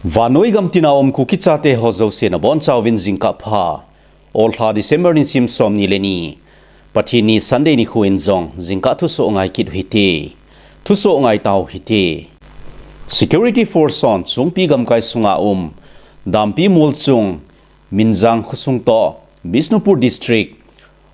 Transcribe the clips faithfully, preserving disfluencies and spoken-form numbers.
Vannoi gam tina um Kuki chate ho jouse nabonchauvin jingkah pha. Olha December nisim somni le ni, Pathen ni Sunday nikho in jong jingkah thusoh ngai kit u hite. Thusoh ngai tau hite. Security force hon Songpi gamkai sunga um Dampi Mol chung, Minjang khosung toh Bishnupur District,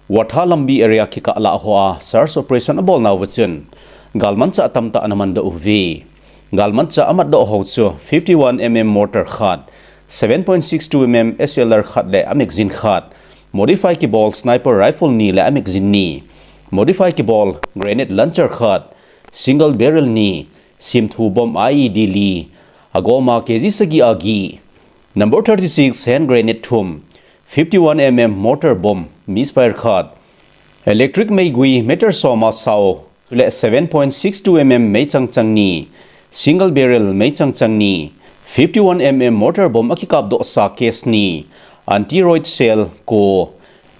Watha Lambi area kikah lah hoa search operation abolnauva chun galmanchah tamtah ana mandoh uve. Galmanchah amatdoh ho chu fifty-one mm mortar khat, seven point six two mm S L R khat le amagazine khat, modify kibol sniper rifle ni le amagazine ni, modify kibol grenade launcher khat, single barrel ni, simthu bomb I E D li, agoma K G sagi agi, number thirty-six hand grenade thum, fifty-one mm mortar bomb misfire khat, electric meigui meter soma sao, chule seven point six two mm meichang chang ni, single barrel meichang chang ni, fifty-one mm mortar bomb akikapdohsa case ni, anti-riot shell ko,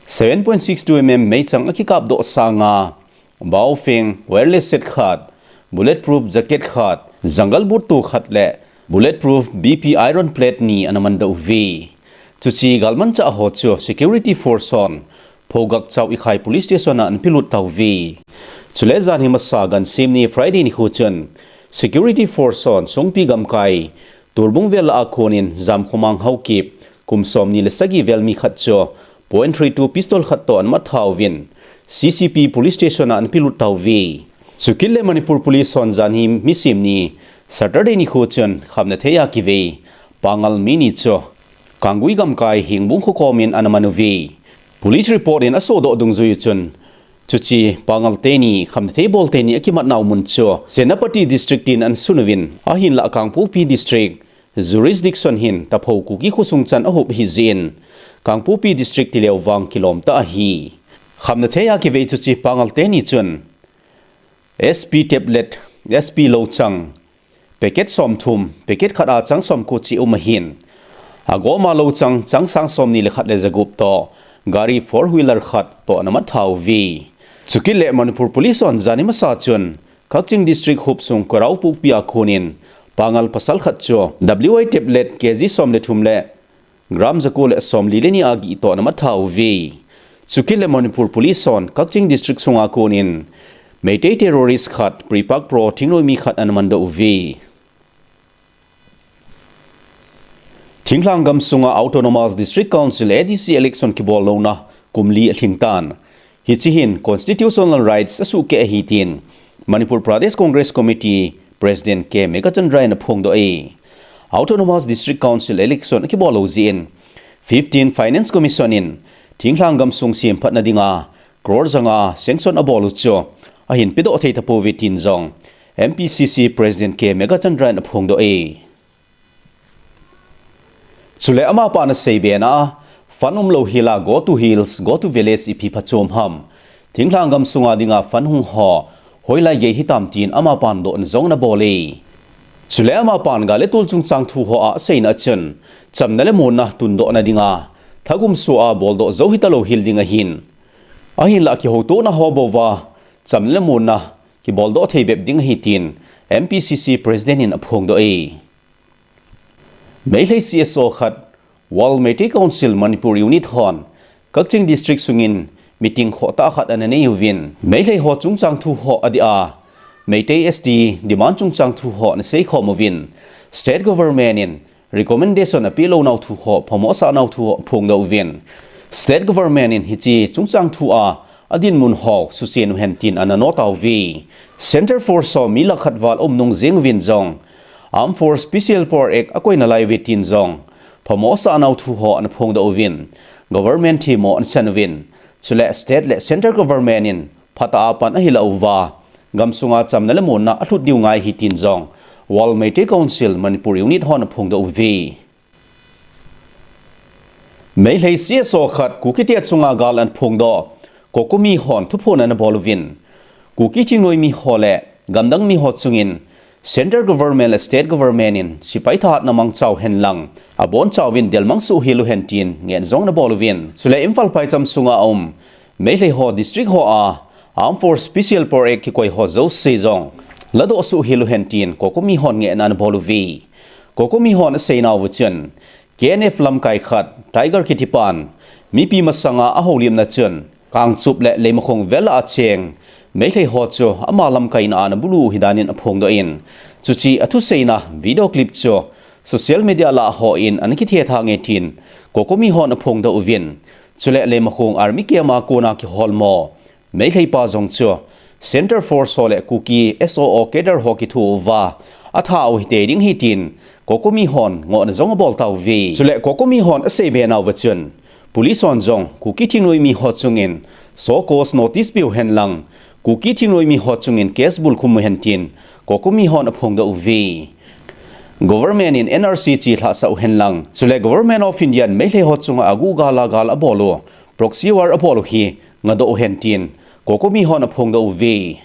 seven point six two mm meichang akikapdohsa nga, Baofeng wireless set khat, bulletproof jacket khat, jungle boot to khat le bulletproof B P iron plate ni ana mandoh uve. Chuche galmanchah ho chu security force hon Phougakchao Ikhai police station a ana pelut tauve. Chule janhi masa gansim ni Friday nikho chun security force hon Songpi gamkai Turbung vel a konin Jamkhomang Haokip kum somni le sagi vel mi khat chu point three two pistol khat toh ana mat thauvin C C P police station a ana pelut tauve. Chukit le Manipur Police hon janhi misim ni Saturday nikho chun khamna thei a kivei Pangal mi ni chu Kanggui gamkai Hengbung kho komin ana man uve. Police report in asodoh dungjui chun chuche Pangal teni khamna thei bol teni akimatnau mun chu Senapati District tin ana sun uvin, ahinlah Kangpokpi District jurisdiction hin Tapho Kuki khosung chan ahup ahi jeh in Kangpokpi District tileu vang kilom tah ahi. Khamna thei a kivei chuche Pangal teni chun S P tablet, S P louchang, packet somthum, packet khat a chang somko cheh um ahin, agoma louchang chang sang somni le khat le jagup toh gari four wheeler khat toh ana mat tauve. Chukit le Manipur Police hon janhi masa chun Kakching District huop sung Koiraopokpi a konin Pangal pasal khat chu W I tablet K G som le thum le gram jako le somli le ni agi toh ana mat tauve. Chukit le Manipur Police hon Kakching District sunga konin Meitei terrorist khat, Prepak Pro thingnoi mi khat ana mandoh uve. Thinglhang gamsunga Autonomous District Council, A D C election kibol louna kum li alhing tan, hiche hin constitutional rights asuhkeh ahi tin Manipur Pradesh Congress Committee President K Meghachandra in aphongdoh e. Autonomous District Council election akibol lou jeh in fifteen Finance Commission in Thinglhang gamsung semphatna dinga crore janga sanction abol u chu ahin pedoh thei tapouve tin jong M P C C President K Meghachandra in aphongdoh e. Chule amapan asei bena, fund umlou hila go to hills, go to village ipi phachom ham. Thinglhang gamsunga dinga fund hung ho hoilai gei hitam tin amapan dohna jong ana bol e. Chule amapan gal le tol chungchang thu hoa aseina achun, chamna le muonna tundohna dinga thagum soh a boldoh jou hitalou hel ding ahin, ahinlah kihoutona ho bouva chamna le muonna kiboldoh thei bep ding ahi tin M P C C President in aphongdoh e. Meitei C S O khat, World Meitei Council Manipur Unit hon Kakching District sungin meeting khohtah khat ana nei uvin, Meitei ho chungchang thu ho adia Meitei S T demand chungchang thu ho ana seikhom uvin, State Government in recommendation apeh lounau thu ho phamo asahnau thu ho aphongdoh uvin, State Government in hiche chungchang thu a adinmun ho suchen uhen tin ana notauve. Centre Force ho mi lakh khat val aum nung jeng uvin jong Armed Force Special Power Act akoina lai uve tin jong phamo asahnau thu ho ana phongdoh uvin, Government themmo ana chan uvin, chule State le Centre Government in phatah a pan ahilah uva, gamsunga chamna le muonna alhut diu ngai ahi tin jong World Meitei Council Manipur Unit hon aphongdoh uve. Meitei C S O khat Kukite chunga gal ana phongdoh, COCOMI hon thuphon ana bol uvin, Kuki thingnoi mi ho le gamdang mi ho chungin Centre Government le State Government in sepai thahatna mangcha uhen lang, abonchauvin delmang soh hel uhen tin ngehna jong ana bol uvin, chule Imphal phaicham sunga aum Meitei ho district hoa Armed Force Special Power Act kikoi ho jouse jong ladoh soh hel uhen tin COCOMI hon ngehna ana bol uve. COCOMI hon aseinauva chun, K N F lamkai khat, Tiger kitipan, mipi masanga ahoulimna chun, Kangchup le Leimakhong vel a cheng Meitei ho chu ama lamkaina a anabulu u ahi danin aphongdoh in, chuche athuseina video clip chu social media lah a hon ana kithethang e tin COCOMI hon aphongdoh uvin, chule Leimakhong Army camp a kona kiholmo Meitei pa jong chu Centre Force ho le Kuki S O O cadre ho kitho uva atha u hitei ding ahi tin COCOMI hon ngohna jong abol tauve. Chule COCOMI hon aseibe nauva chun, police hon jong Kuki thingnoimi ho chungin show cause notice peu henlang, Kuki thingnoimi ho chungin case bulkhum u hen tin COCOMI hon aphongdoh uve. Government in N R C chelhahsah u henlang, chule Government of India in Meitei ho chunga aguhgal a gal abol u, proxy war abol u hi ngadoh u hen tin COCOMI hon aphongdoh uve.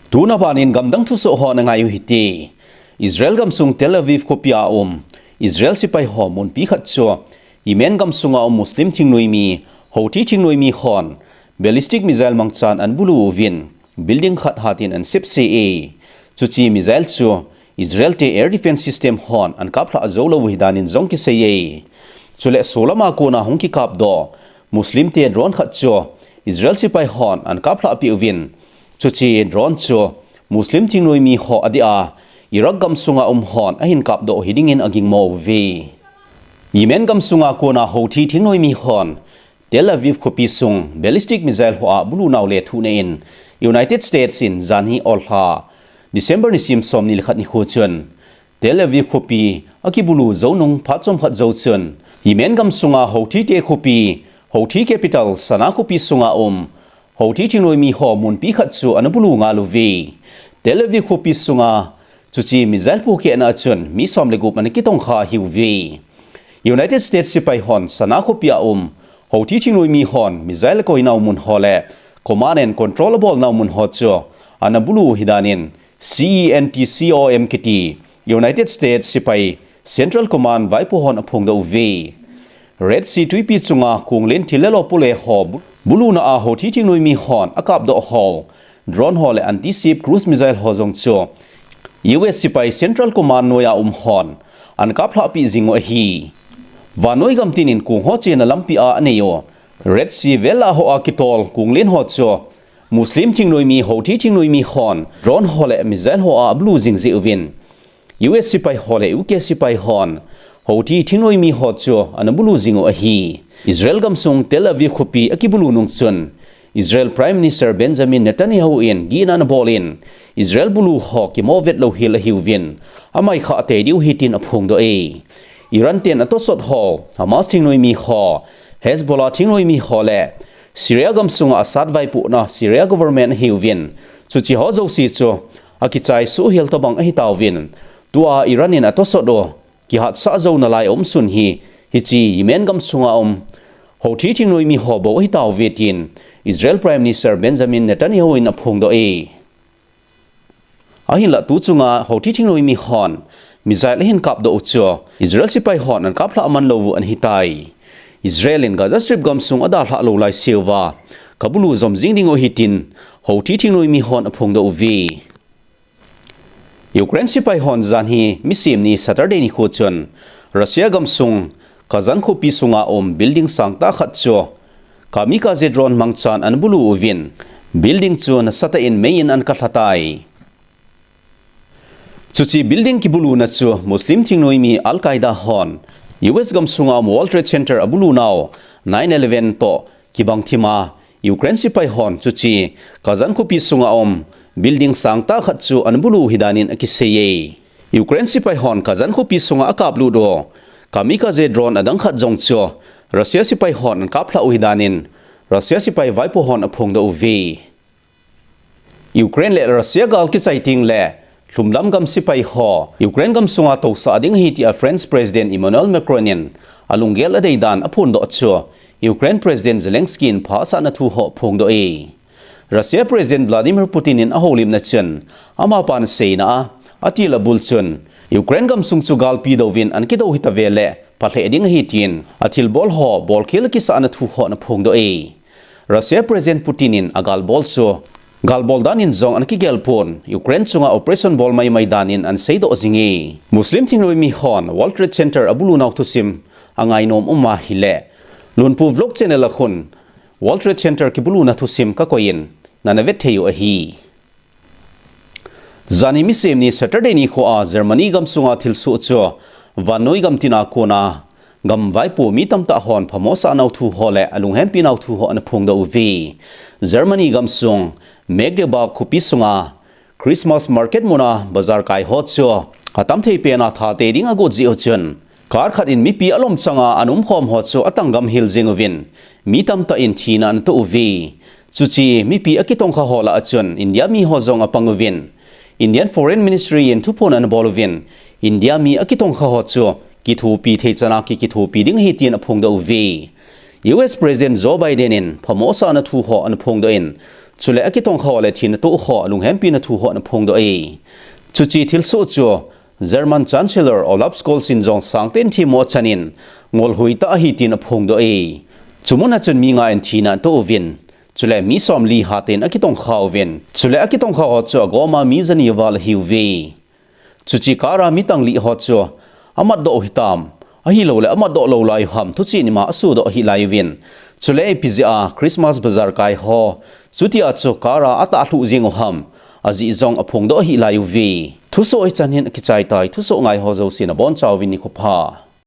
Tuna banin gamdang thusoh ho nangai u hite. Israel gamsung Tel Aviv khopi a um Israel sepai ho munpi khat chu Yemen gamsunga um Muslim thingnoimi, Houthi thingnoimi hon ballistic missile mangchan anabulu uvin, building khat hatin anasepse e. Chuche missile chu Israel te air defense system hon anakaplhah jou lou u ahi danin jong kisei e. Chule solama kona hung kikapdoh Muslim te drone khat chu Israel sepai hon anakaplhah peh uvin, chuche drone chu Muslim thingnoimi ho adeh a Iraq gamsunga um hon ahin kapdoh u hidingin agingmo uve. Yemen gamsunga kona Houthi thingnoimi hon Tel Aviv khopi sung ballistic missile hoa abulu nau lethuhna in United States in janhi olha December nisim somni le khat nikho chun Tel Aviv khopi akibulu jou nung phat chomkhat jou chun Yemen gamsunga Houthi te khopi, Houthi capital Sanaa khopi sunga um Houthi thingnoimi ho munpi khat chu anabulu ngal uve. Tel Aviv khopi sunga chuche missile pohkehna a chun mi som le gup anakitongkha ahiuve. United States sepai hon Sanaa khopi a um Houthi thingnoimi hon missile akoinau mun ho le command and control abolnau mun ho chu anabulu u ahi danin C E N T COM kiti United States sepai Central Command vaipo hon aphongdoh uve. Red Sea twipi chunga konglen thil le lo pole ho bu-, buluna a Houthi thingnoimi hon akapdoh ho drone ho le anti-ship cruise missile ho jong chu U S sepai Central Command noiya um hon anakaplhah peh jing u ahi. Vannoi gamtin in kong ho chena lampi a anei u Red Sea vel a hoa kitol konglen ho chu Muslim thingnoimi, Houthi thingnoimi hon drone ho le missile hoa abulu jing jeh uvin, U S sepai ho le U K sepai hon Houthi thingnoimi ho chu anabulu jing u ahi. Israel gamsung Tel Aviv khopi akibulu nung chun Israel Prime Minister Benjamin Netanyahu in gihna anabol in, Israel bulu ho kimo vet lou hel ahiuvin, amai kha atei diu ahi tin aphongdoh e. Iran ten atosot ho Hamas thingnoimi ho, Hezbollah thingnoimi ho le Syria gamsunga Assad vaipohna Syria government ahiuvin, chuche ho jouse chu akichai suh hel tobang ahitauvin, tua Iran in atosot u kihatsah jou nalai aumsun hi, hiche Yemen gamsunga um Houthi thingnoimi ho bou ahitauve tin Israel Prime Minister Benjamin Netanyahu in aphongdoh e. Ahinlah tu chunga Houthi thingnoimi hon missile ahin kapdoh u chu Israel sepai hon anakaplhah man lou u anahitai. Israel in Gaza Strip gamsung adalhah lou laiseuva kabulu jom jing ding u ahi tin Houthi thingnoimi hon aphongdoh uve. Ukraine sepai hon janhi misemni Saturday nikho chun Russia gamsung Kazan khopi sunga um building sangtah khat chu kamikaze drone mangchan anabulu uvin, building chu nasatah in mei in anakaphlhatai. Chuche building kibuluna chu Muslim thingnoimi Al Qaeda hon U S gamsunga um World Trade Center abulunau nine eleven toh kibang thima Ukraine sepai hon chuche Kazan khopi sunga um building sangtah khat chu anabulu u ahi danin akisei e. Ukraine sepai hon Kazan khopi sunga akaplut u kamikaze drone adang khat jong chu Russia sepai hon anakaplhah u ahi danin Russia sepai vaipo hon aphongdoh uve. Ukraine le Russia gal kichai teng le lhumlam gam sepai ho Ukraine gamsunga tousah ding ahi tia French President Emmanuel Macron in alunggel adei dan aphondoh chu Ukraine President Zelensky in phasahna thu ho aphongdoh e. Russia President Vladimir Putin in ahoulimna chun, amapan aseina a, atil abul chun, Ukraine gamsung chu galpi douvin anakidou hitave le phalheh ding ahi tin athilbol ho bolkhel kisahna thu ho anaphongdoh e. Russia President Putin in agalbol chu Galbol danin jong ana kigel pon, Ukraine chunga operation bol maimai danin ana seidoh jinge. Muslim thingnoi mihon World Trade Center abulu nau thusim angainom um ahile, Lunpu Vlog channel a khun World Trade Center kibuluna thusim kakoiyin nana vet thei u ahi. Jani misem ni Saturday nikhoa Germany gamsunga thilsoh chu vannoi gamtina kona gamvaipo mi tamtah hon phamosah nau thu ho le alunghempi nau thu ho ana phongdoh uve. Germany gamsung Magdeburg khopi sunga Christmas market muna bazar kai ho chu atamthei pena thate ding agot jeh u chun, car khat in mipi alom changa ana umkhom ho chu atanggam hel jing uvin, mi tamtah in thina ana toh uve. Chuche mipi akitongkha ho lah a chun India mi ho jong apang uvin, Indian Foreign Ministry in thuphon ana bol uvin, India mi akitongkha ho chu kithopi thei chana ki kithopi ding ahi tin aphongdoh uve. U S President Joe Biden in phamosahna thu ho ana phongdoh in, chule akitongkha ho le thina toh ho lunghempina thu ho ana phongdoh e. Chuche thilsoh chu German Chancellor Olaf Scholz in jong sangtah in themmo achan in ngolhoi tah ahi tin aphongdoh e. Chu muna chun mi nga in thina atoh uvin, chule mi somli hatah in akitongkha uvin, chule akitongkha ho chu agoma mi jani val ahiuve. Chuche car a mi tangli ho chu amatdoh u hitam, ahilouleh amatdoh lou lai u ham thuchih in ima asodoh hih lai uvin, chule ipi jeh a Christmas bazar kai ho chutia chu car a atahlhuh jeng u ham, ajeh jong aphongdoh hih lai uve. Thusoh hichan hin akichai tai, thusoh ngai ho jousen abonchauvin nikho pha.